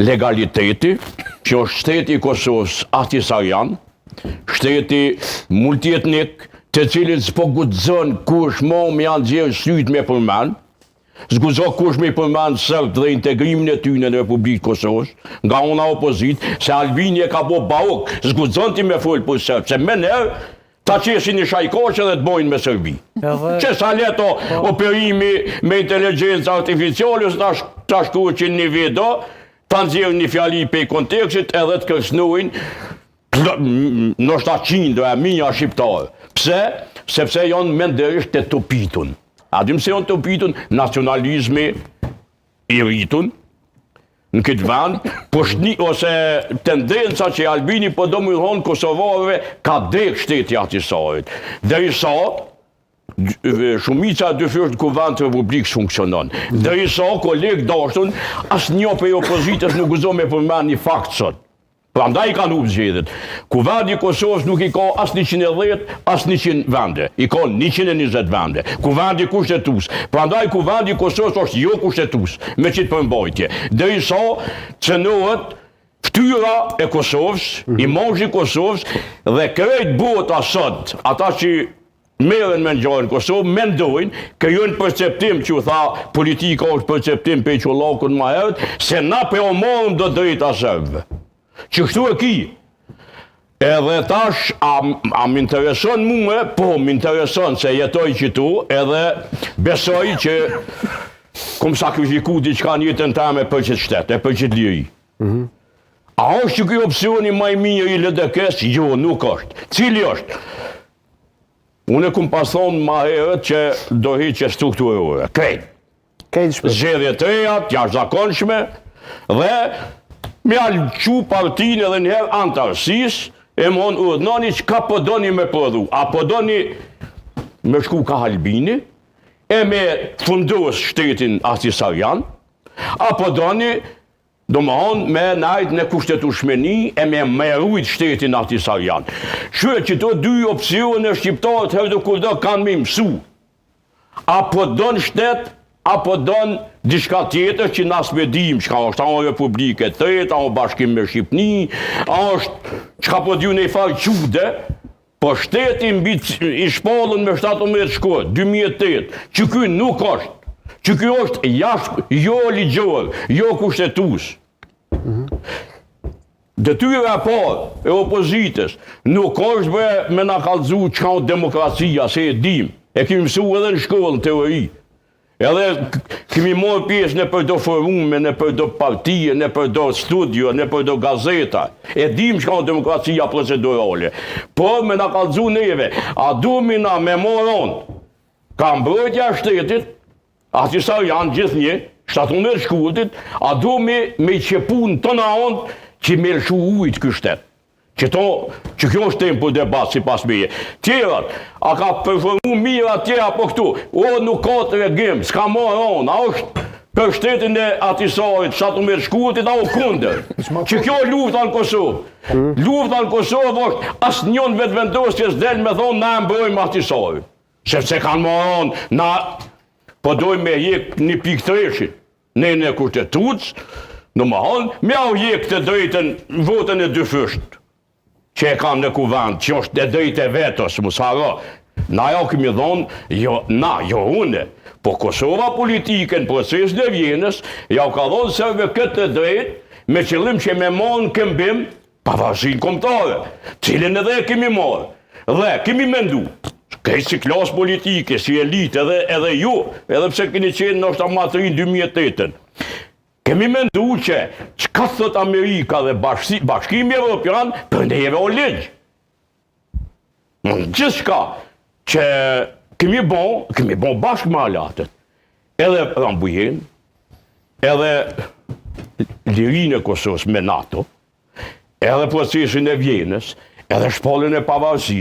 Legaliteti, që është shteti i Kosovës ahtisarian, shteti multietnik, të cilin s'po guxon kush mo me ja nxjerr sytë me përmend, s'guxon kush me përmend serbët dhe integrimin e tyne në Republikë Kosovës, nga ona opozitë, se Albini e ka bo bauk, s'guxon ti me folë për serbët, se menjëherë Ta qesin një shajkoqe dhe të bojnë me Serbi. Që sa leto po. operimi me inteligjencë artificiale, ta, ta shkruqin një video, ta nxjerrin një fjali pej kontekstit edhe të kërcnojnë ndoshta qindra e mija shqiptarë. Pse? Sepse janë mendërisht të topitun. A dim se janë topitun? Nacionalizmi i rritun, në këtë vend, poshtni, ose tendenca që Albini po do me i thonë Kosovarëve ka dek shteti i Ahtisarit. Derisa, shumica e dyfishtë në kuvend të Republikës funksionon. Derisa, kolegë t'dashtun, asnjë prej opozitës nuk guxon me përmend një fakt sot. Prandaj i kanë humbë zgjedhjet. Kuvendi i Kosovës nuk i ka as 110, as 100 vende. I ka 120 vende. Kuvendi kushtetues. Prandaj Kuvendi i Kosovës është jo kushtetues me qitë përmbajtje. Derisa cenohet fytyra e Kosovës, mm -hmm. imazhi i Kosovës dhe krejt bota sot, ata që merren me ngjarje në Kosovë, mendojnë, krijojnë perceptim që u tha politika është perceptim prej Çollakut ma herët, se na po jau marrim do drejta serbëve. Që kështu e ki. Edhe tash, a, a më intereson mue? Po, më intereson se jetoj qitu, edhe besoj që kom sakrifiku diçka në jetën teme për qëtë shtet, e për qëtë liri. Mm -hmm. A është që ky opsioni ma i mirë i LDK-së? Jo, nuk është. Cili është? Unë e kum pas thonë ma herët që dorëheqje strukturore. Krejt. Krejt shpejt. Zgjedhje të reja, të jashtëzakonshme dhe me ja çu partinë edhe njëherë anëtarësisë e me thonë urdhnoni çka po doni me prodhu. A po doni me shku ka Albini e me fundos shtetin ahtisarian, a po doni Domethonë me najt në kushtetushmëni e me me rujt shtetin ahtisarian. Që qëto dy opsione shqiptarët herë kurdo kanë me mësu. A po don shtet, a po don diçka tjetër që na s'pe dim, çka është, a është republikë e tretë, a është bashkim me Shqipni, a është çka po di unë një farë qude, po shteti mbi i shpallun me 17 shkurt, 2008, që ky nuk është, që ky është jashtë, jo ligjor, jo kushtetues. Detyra e parë e opozitës nuk është bre me na kallzu çka është demokracia, se e dim. E kemi mësu edhe në shkollë në teori. Edhe kemi marrë pjesë nëpër do forume, nëpër do partije, nëpër do studio, nëpër do gazeta. E dim çka është demokracia procedurale. Por me na kallzu neve, a duhemi na me marrë onë? Ka mbrojtja e shtetit, ahtisarian gjithnjë, 17 shkurtit, a duhemi me i qepu në tona onë që me lëshu ujt ky shtet. Qëto, që kjo është temë për debat, sipas meje. Tjerat, a ka performu mirë atje apo këtu? O, nuk ka tregim, s'ka marrë onë, a është për shtetin e Ahtisarit, 17 shkurtit, a o kundër? Që kjo lufta në Kosovë. Mm. Lufta në Kosovë është asnjë në Vetëvendosje s'del me thonë na e mbrojmë Ahtisarin. Sepse kanë marrë onë, na po dojmë me hjek një pikë treshin. Nenin e kushtetutës, domethonë, me jau hjek të drejtën votën e dyfisht, që e kanë në kuvend, që është e drejtë e vetos, mos harro. Na jau kemi dhonë, jo, na, jo une, po Kosova politike në procesin e Vjenës, jau ka dhonë serbëve këtë të drejtë, me qëllim që me marrë në këmbim Pavarësinë kombëtare, cilën edhe e kemi marrë. Dhe kemi mendu, krejt si klasë politike, si elitë, edhe, edhe ju, edhe pse keni qenë ndoshta ma të rinj 2008-ën. Kemi mendu që çka thot Amerika dhe bashki, Bashkimi Evropian për neve o ligj. Në gjithçka që kemi bo, kemi bo bashkë me aleatët. Edhe Rambujenë, edhe lirinë e Kosovës me NATO, edhe procesin e Vjenës, edhe shpalljen e pavarësisë.